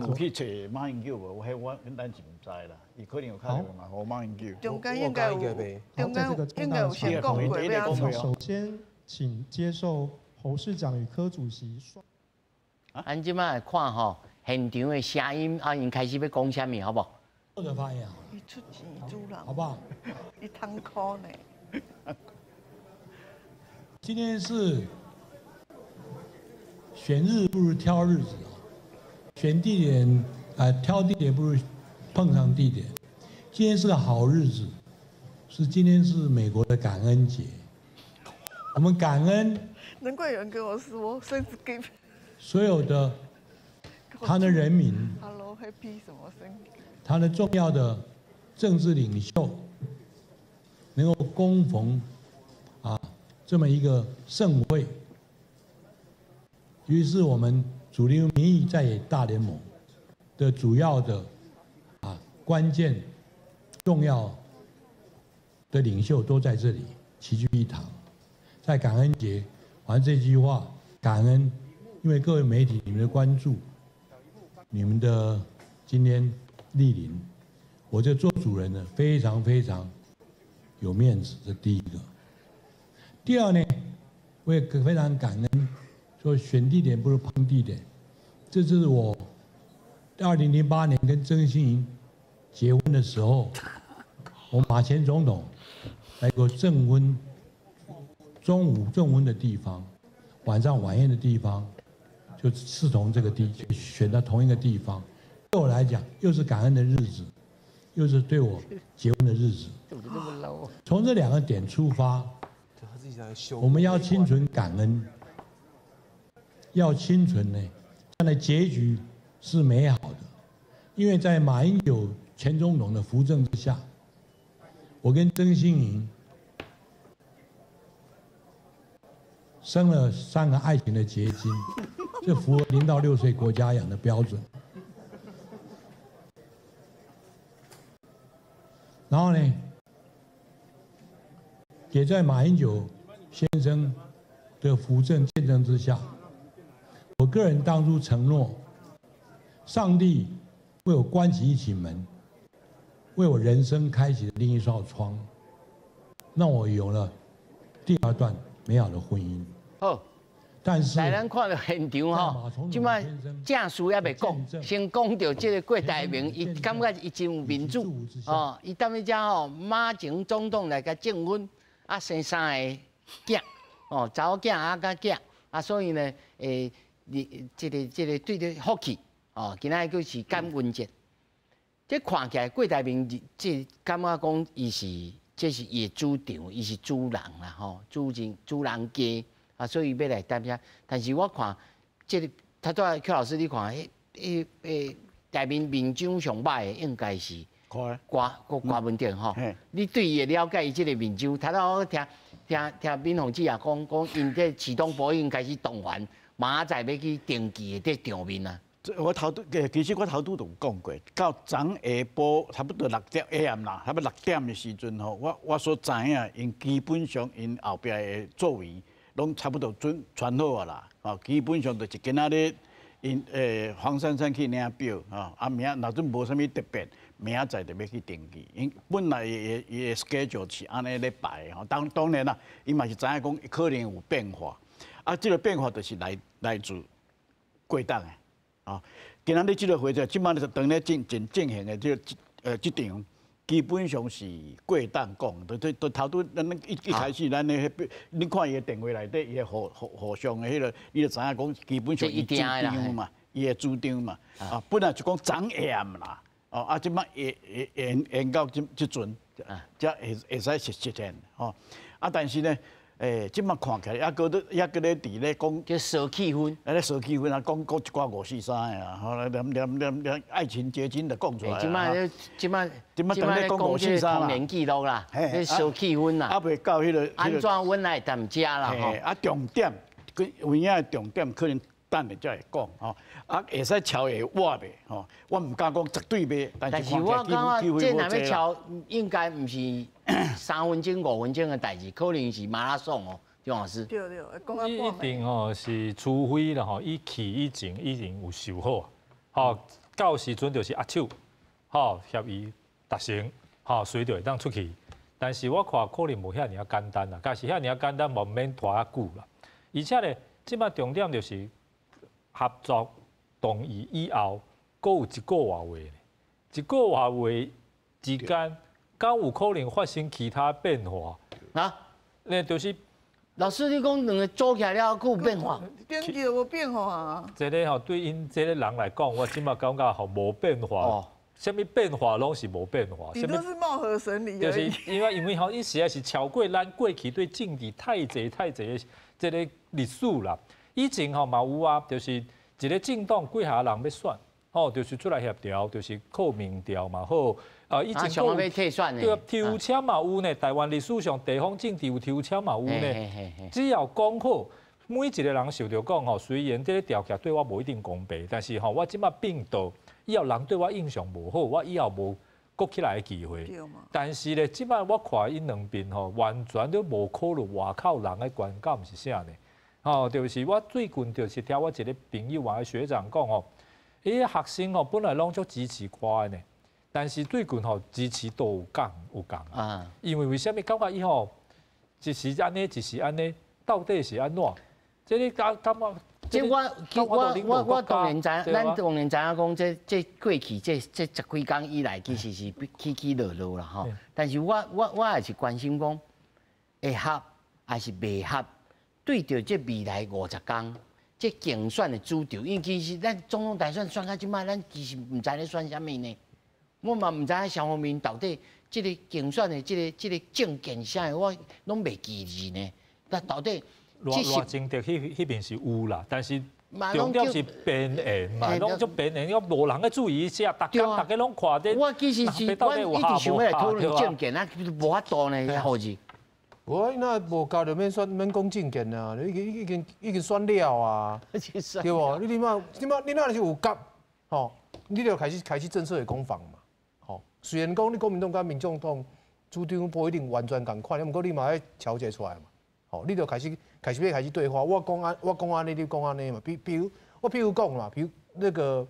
有去找馬英九無？我彼我咱是毋知啦，伊可能有敲電話予馬英九。中間應該有，中間應該有先講過，欲按怎？首先，請接受侯市長與柯主席。啊，咱這擺來看吼，現場的聲音啊，𪜶開始欲講啥物，好無？或者發言好了。伊出錢主人，好不好？伊通苦呢。今天是選日不如挑日子啊，選地點啊，挑地點不如碰上地點。今天是個好日子，是今天是美國的感恩節，我們感恩。難怪有人跟我說，Thanksgiving。所有的他的人民， Hello Happy 什麼他的重要的政治領袖，能夠恭逢啊這麼一個盛會，於是我們主流民意在野大聯盟的主要的啊關鍵重要的領袖都在這裡齊聚一堂，在感恩節，玩這句話感恩。因為各位媒體，你們的關注，你們的今天蒞臨，我這做主人呢，非常非常有面子。這第一個。第二呢，我也非常感恩，說選地點不如碰地點。這是我2008年跟曾心瑩結婚的時候，我馬前總統來個證婚，中午證婚的地方，晚上晚宴的地方。就視同這個地，選到同一個地方，對我來講又是感恩的日子，又是對我結婚的日子。從這兩個點出發，我們要心存感恩，要心存呢，將來結局是美好的，因為在馬英九前總統的扶正之下，我跟曾心瑩生了3個愛情的結晶。這符合0到6歲國家養的標準。然後呢，也在馬英九先生的扶正見證之下，我個人當初承諾，上帝為我關起一扇門，為我人生開啟了另一扇窗，讓我有了第二段美好的婚姻。好。但是，來，咱看到現場吼，這擺正事猶未講，先講著這個郭台銘，伊感覺伊真有民主哦，伊踮彼遮吼，馬前總統來共證婚，啊生3個囝，哦，查某囝啊佮囝，啊所以呢，你這個對著福氣，哦，今仔日閣是感恩節，這看起來郭台銘這感覺講伊是，這是伊的主場，伊是主人啦吼，主人主人家。啊，所以欲來踮遐，但是我看這個，頭拄仔邱老師你看，彼彼台面面相上歹的應該是郭郭文哲吼。你對伊的了解，伊這個面相，頭拄我聽聽敏鳳姊也講，講𪜶這市東部已經開始動員，明仔載欲去登記的這場面啊。我頭拄，其實我頭拄就有講過，到昨下晡差不多6點 AM 啦，差不多6點的時陣吼，我所知影，𪜶基本上𪜶後壁的作為。攏差不多準傳好啊啦，哦，基本上就是今仔日，𪜶黃珊珊去領表，吼，啊明若陣無啥物特別，明仔载就欲去登记。𪜶本来伊的 schedule 是按呢咧排吼，当然啦，伊嘛是知影讲可能有变化，啊，这个变化就是来自过档的，啊，今仔日这个会者，这摆就当咧进行的这场，基本上是过档讲，都头拄咱一开始咱咧彼，你看伊的电话内底，伊的互相的彼个，你就知影讲，基本上伊主张嘛，伊的主张嘛，啊，本来就讲长延啦，哦，啊，这摆会延到这阵，才会使实现，吼，啊，但是呢，这摆看起来，犹阁咧伫咧讲，叫烧气氛，啊咧烧气氛啊，讲讲一寡五四三的啊，吼，连连连连爱情结晶都讲出来。这摆这摆这摆当咧讲五四三啦，童年记录啦，咧烧气氛啦。啊，未到彼个，按怎阮来踮遮啦？吼。啊，重点，佮有影的重点可能等下才会讲吼。啊，会使超会活袂吼？我毋敢讲绝对袂，但是我感觉这若欲超，应该毋是3分钟、5分钟的代志，可能是马拉松哦，张老师。对对，讲一定吼是，除非啦吼，伊去以前已经有想好，吼，到时阵就是握手，吼，协议达成，吼，随就会当出去。但是我看可能无遐尔仔简单啦，假是遐尔仔简单，无免拖遐久啦。而且咧，这摆重点就是合作同意以后，阁有一个外月，一个外月之间，敢有可能发生其他变化？啊？那就是老师，你讲两个组起来了，阁有变化？登记无变化啊？这个吼，对𪜶这个人来讲，我这摆感觉吼无变化。哦。啥物变化拢是无变化，啥物是貌合神离。就是因为吼，伊实在是超过咱过去对政治太济太济的这个历史啦。以前吼嘛有啊，就是一个政党几下人欲选，吼，就是出来协调，就是靠民调嘛好。啊，以前讲欲退选对，抽签嘛有呢。台湾历史上地方政治有抽签嘛有呢。只要讲好，每一个人想著讲吼，虽然这个调起对我无一定公平，但是吼，我这摆变道。以后人对我印象无好，我以后无阁起来的机会。但是咧，这摆我看𪜶两边吼，完全都无考虑外口人的观感是啥呢？吼，就是我最近就是听我一个朋友啊学长讲吼，彼个学生吼本来拢足支持我的呢，但是最近吼支持度有降啊。因为为啥物感觉伊吼一时按呢，一时按呢，到底是按怎？这个感觉。这我当然知，咱当然知影讲，这过去这十几工以来，其实是起起落落啦吼。但是我也是关心讲，会合还是袂合？对著这未来50工，这竞选的主轴，因为其实咱总统大选选到这摆，咱其实毋知咧选啥物呢。我嘛毋知影萧凤明到底这个竞选的这个政见啥，我拢袂记住呢。那到底？赖清德彼边是有啦，但是重点是边缘嘛，拢足边缘，要无人去注意这，逐家逐家拢看这。我其实是，我一直想欲来讨论政见啊，无法度呢，好字。无那无交就免选，免讲政见啊，已经已经已经选了啊，对无？你这摆你若是有夹，吼，你就开始政策的攻防嘛，吼。虽然讲你国民党佮民众党主张无一定完全仝款，毋过你嘛爱调节出来嘛，吼，你就开始欲开始对话。我讲按呢，你讲按呢嘛。比如我譬如讲嘛，比如那个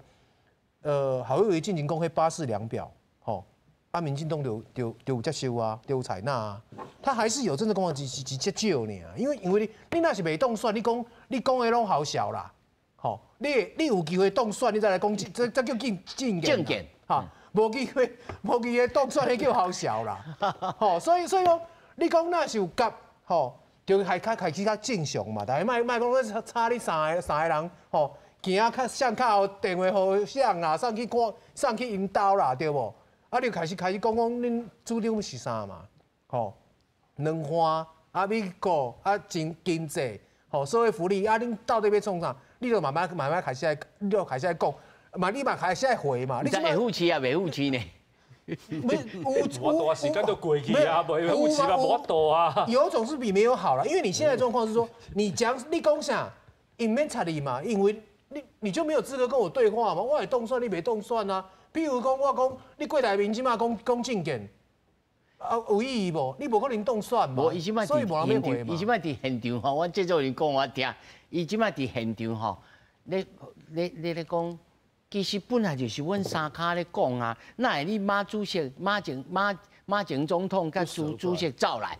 侯友宜进前讲彼八四量表，吼，啊，民进党就有接受啊，就有采纳啊，他还是有政策攻防，只是较少尔。因为你若是袂当选，你讲的拢好笑啦，吼，你有机会当选，你再来讲这叫政政见，哈，无机会当选，彼叫好笑啦，吼，所以讲，你讲若是有夹，吼，就还较开始较正常嘛，但是莫讲差你三个人，吼，行较上较后电话予谁啦，送去看，送去𪜶兜啦，对无？啊，你开始讲讲恁主张是啥嘛？吼，两岸啊，美国啊，经济，吼，社会福利啊，恁到底欲创啥？你就慢慢慢慢开始来，你就开始来讲，嘛，你嘛开始来回嘛。你会付钱啊，袂付钱呢？有有时间都过去啊，袂付钱嘛，无法度啊。有总是比没有好啦，因为你现在状况是说，你讲你讲啥，𪜶免插你嘛，因为你就没有资格跟我对话嘛。我会当选，你袂当选啊。比如讲，我讲你郭台铭这摆讲讲政见，啊有意义无？你无可能当选嘛。无，伊这摆所以无人欲回嘛。伊这摆伫现场吼，我制作人讲我听，伊这摆伫现场吼，咧咧咧咧讲，其实本来就是阮三跤咧讲啊，哪会你马主席、马前马马前总统佮朱主席走来？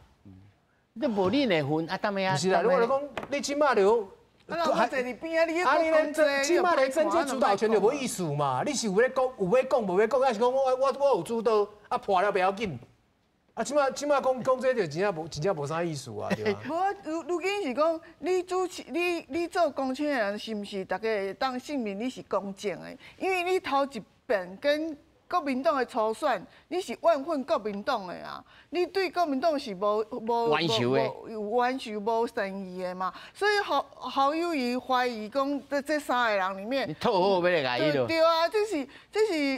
你无恁的份啊，当咩啊？毋是啦，我咧讲，你这马就。啊，坐伫边啊，你啊，你咧这这马咧争这主导权就无意思嘛？你是有咧讲，有欲讲，无欲讲，还是讲我有主导，啊破了袂要紧。啊，这马讲讲这就真正无啥意思啊，对吧？无啊，如今是讲，你主持你你做公卿的人，是毋是逐家会当证明你是公正的？因为你头一遍跟国民党的初选，你是怨恨国民党的啊！你对国民党是无冤仇的，有冤仇无善意的嘛？所以侯友宜怀疑讲，这三个人里面，你讨好欲来共伊对啊，这是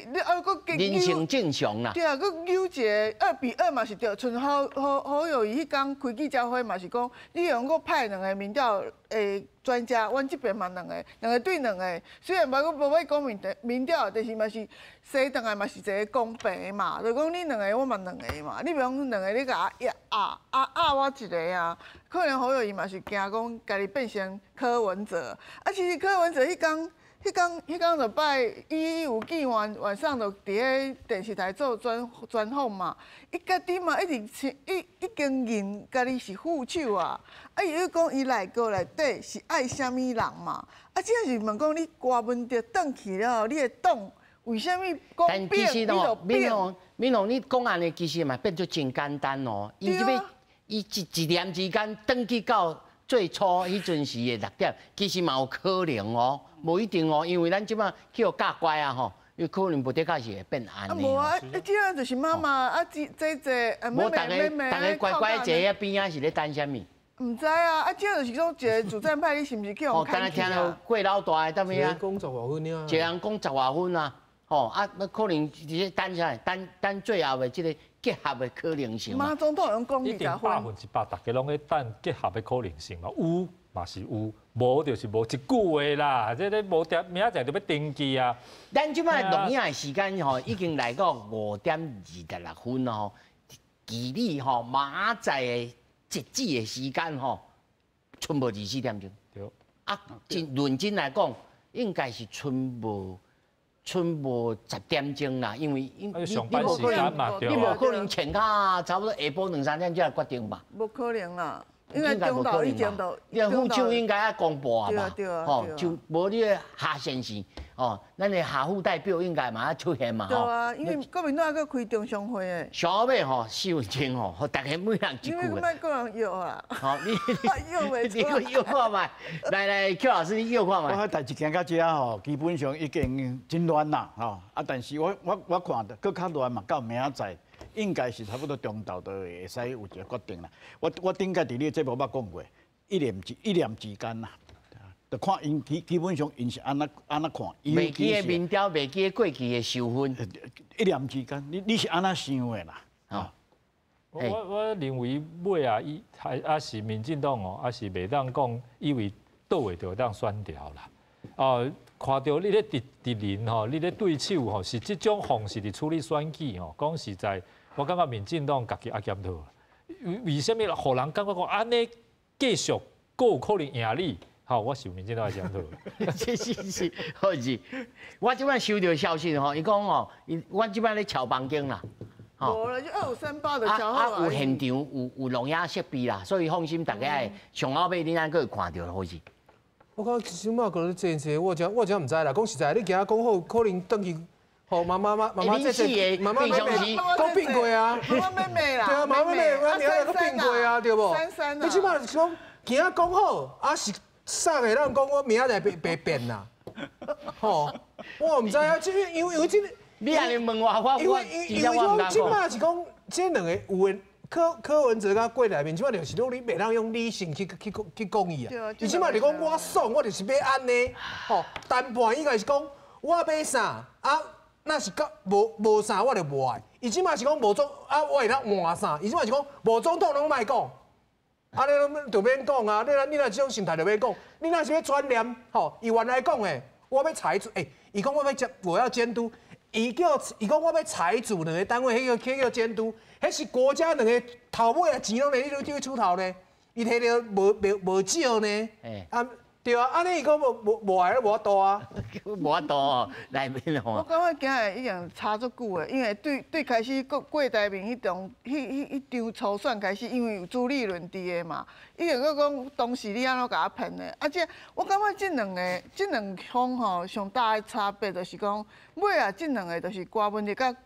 你啊，阁人性正常啦。对啊，阁扭一个2比2嘛是对，像侯友宜彼工开记者会嘛是讲，你用阁派两个民调的专家，阮这边嘛两个，两个对两个，虽然无欲讲民调，但是嘛是洗转来嘛是一个公平的嘛，就讲你两个，我嘛两个嘛，你袂用两个你共我压压压我一个啊，可能侯友宜嘛是惊讲家己变成柯文哲，啊，其实柯文哲彼工就拜伊有见晚晚上就伫咧电视台做专访嘛，伊家己嘛一直称伊已经认家己是副手啊，啊伊又讲伊内阁内底是爱啥物人嘛，啊这是问讲你郭文哲转去了后，你的党为啥物讲变你就变？敏龙，敏龙，你讲按呢其实嘛变做真简单哦，伊这欲伊一念之间转去到最初彼阵时的6点，其实嘛有可能哦。无一定哦，因为咱这马去予教乖啊吼，有可能无的确是会变按呢。啊无啊，这样就是妈妈啊，这这无逐家逐家乖乖坐遐边仔是咧等啥物？毋知啊，啊，这就是讲一个主战派，你是毋是去予牵去啊？听到过老大的踮遐？讲十外分尔。一个人讲十外分啊，吼啊，那可能直接等啥？等等最后的这个结合的可能性。马总统用讲一定100%，逐家拢咧等结合的可能性嘛，有嘛是有。无就是无一句话啦，这个无定明仔载就欲登记啊。咱这摆录影的时间吼，已经来到5点26分吼，距离吼明仔载的截止的时间吼，賰无24点钟。对。啊，真论真来讲，应该是賰无10点钟啦，因为上班时间嘛，你无可能穿到差不多下晡2、3点才来决定吧？无可能啦。应该无可能吧？你副手应该爱公布啊吧？吼，就无你的下线时，哦，咱的下副代表应该嘛爱出现嘛，对啊，因为国民党还阁开中常会的。上后尾吼4分钟吼，予逐家每人一句。因为莫个人约啊。好，你约袂你阁约看觅，来来，邱老师你约看觅。我代志行到遮吼，基本上已经真乱啦，吼啊！但是我看著阁较乱嘛，到明仔载。应该是差不多中昼就会使有一个决定啦。我顶摆伫你的节目捌讲过，一念之间啦，就看𪜶基本上𪜶是按怎按怎看。袂记的民调，袂记得过去的收分。一念之间，你是按怎想的啦？啊，我认为尾啊，伊还抑是民进党哦，抑是袂当讲以为倒位就会当选掉啦。哦，看著你咧敌人吼，你咧对手吼，是这种方式伫处理选举吼，讲实在。我感觉民进党家己爱检讨，为啥物予人感觉讲按呢继续阁有可能赢你？好，我是民进党爱检讨。是是是，好是。我这摆收到消息吼，伊讲吼，伊阮这摆咧乔房间啦。无啦，就2538就乔好啊。有现场有录影设备啦，所以放心，大家爱上后尾恁按阁会看著好势。我感觉这马可能这这，我真毋知啦。讲实在，你今仔讲好，可能转去。吼，妈妈妈妈妈这这，妈妈妹妹阁变过啊，妈妈妹妹啦，对啊，妈妈妹妹，我明仔阁变过啊，对无？珊珊你这马是讲今仔讲好，啊是啥个人讲我明仔载袂变啦？吼，我毋知啊，这因为这个，你按呢问我，我因为讲这马是讲这两个有的柯文哲佮郭台铭，这马就是讲你袂当用理性去讲伊啊。伊这马是讲我爽，我就是欲按呢。吼，谈判应该是讲我欲啥啊？若是佮无啥，我就无爱。伊这马是讲无总啊，我会当换啥？伊这马是讲无总统拢莫讲，啊，你拢就免讲啊！你若这种心态就免讲。你若是欲专念，吼，伊原来讲的，我欲裁除，欸，伊讲我欲监，我要监督。伊讲我欲裁除两个单位，彼个叫监督，彼是国家两个头尾啊钱拢咧，你去出头呢？伊提著无少呢。啊，對啊，按呢伊講無無無愛無法度啊，無法度哦，內面吼。我感覺今日已經差足久的，因為對對開始郭郭台銘彼種彼彼彼場初選開始，因為有朱立倫佇个嘛，伊就閣講當時你按怎共我騙的，啊這我感覺這兩个這兩項吼上大的差別就是講，尾仔這兩个就是郭文哲佮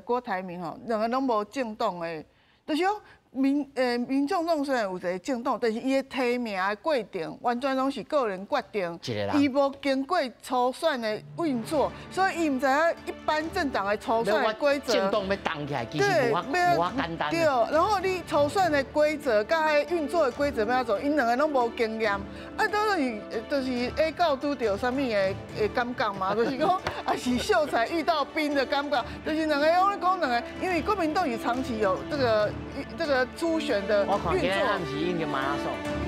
郭台銘吼，兩个攏無政黨的，就是講。民眾黨雖然有一个政黨，但是伊的提名的過程完全攏是個人決定，伊無經過初選的運作，所以伊毋知影一般政黨的初選的規則。政黨欲動起來，其實無遐無遐簡單。對，然後你初選的規則佮彼運作的規則欲按怎做，𪜶兩个攏無經驗，啊，都是就是 A 告拄著啥物的的感覺嘛，就是講啊是秀才遇到兵的感覺，就是兩个攏講兩个，因為國民黨是長期有這個初選的運作。我看今仔暗時應該馬拉松。